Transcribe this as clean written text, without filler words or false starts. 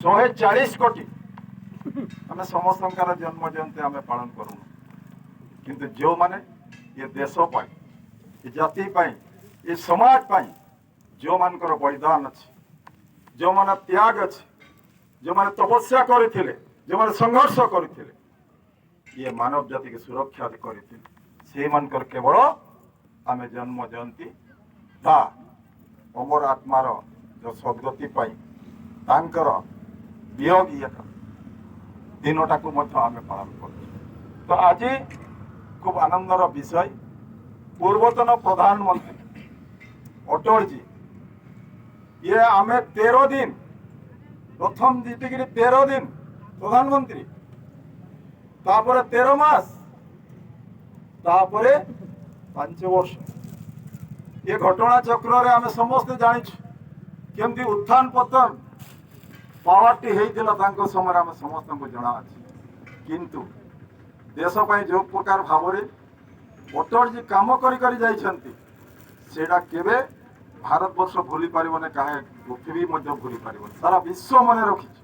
140 କୋଟି ଆମେ ସମସ୍ତଙ୍କର ଜନ୍ମ ଜୟନ୍ତୀ ଆମେ ପାଳନ କରୁନୁ, କିନ୍ତୁ ଯେଉଁମାନେ ଏ ଦେଶ ପାଇଁ, ଏ ଜାତି ପାଇଁ, ଏ ସମାଜ ପାଇଁ ଯେଉଁମାନଙ୍କର ବଳିଦାନ ଅଛି, ଯେଉଁମାନେ ତ୍ୟାଗ ଅଛି, ଯେଉଁମାନେ ତପସ୍ୟା କରିଥିଲେ, ଯେଉଁମାନେ ସଂଘର୍ଷ କରିଥିଲେ, ଇଏ ମାନବ ଜାତିକୁ ସୁରକ୍ଷା କରିଥିଲେ, ସେଇମାନଙ୍କର କେବଳ ଆମେ ଜନ୍ମ ଜୟନ୍ତୀ ବା ଅମର ଆତ୍ମାର ଯେଉଁ ସଦ୍ଗତି ପାଇଁ ତାଙ୍କର ବିୟୋଗ ଇଏ ଦିନଟାକୁ ମଧ୍ୟ ଆମେ ପାଳନ କରୁଛୁ। ତ ଆଜି ଖୁବ୍ ଆନନ୍ଦର ବିଷୟ, ପୂର୍ବତନ ପ୍ରଧାନମନ୍ତ୍ରୀ ଅଟଳଜୀ, ଇଏ ଆମେ 13 ଦିନ, ପ୍ରଥମ ଜିତିକିରି 13 ଦିନ ପ୍ରଧାନମନ୍ତ୍ରୀ, ତାପରେ 13 ମାସ, ତାପରେ 5 ବର୍ଷ। ଏ ଘଟଣା ଚକ୍ରରେ ଆମେ ସମସ୍ତେ ଜାଣିଛୁ କେମିତି ଉତ୍ଥାନ ପତନ ପାୱାରଟି ହେଇଥିଲା ତାଙ୍କ ସମୟରେ, ଆମେ ସମସ୍ତଙ୍କୁ ଜଣାଅଛି। କିନ୍ତୁ ଦେଶ ପାଇଁ ଯେଉଁ ପ୍ରକାର ଭାବରେ ଅଟଳଜୀ କାମ କରି କରି ଯାଇଛନ୍ତି, ସେଇଟା କେବେ ଭାରତବର୍ଷ ଭୁଲି ପାରିବନି, କାହିଁ ପୃଥିବୀ ମଧ୍ୟ ଭୁଲି ପାରିବନି। ସାରା ବିଶ୍ୱ ମନେ ରଖିଛି।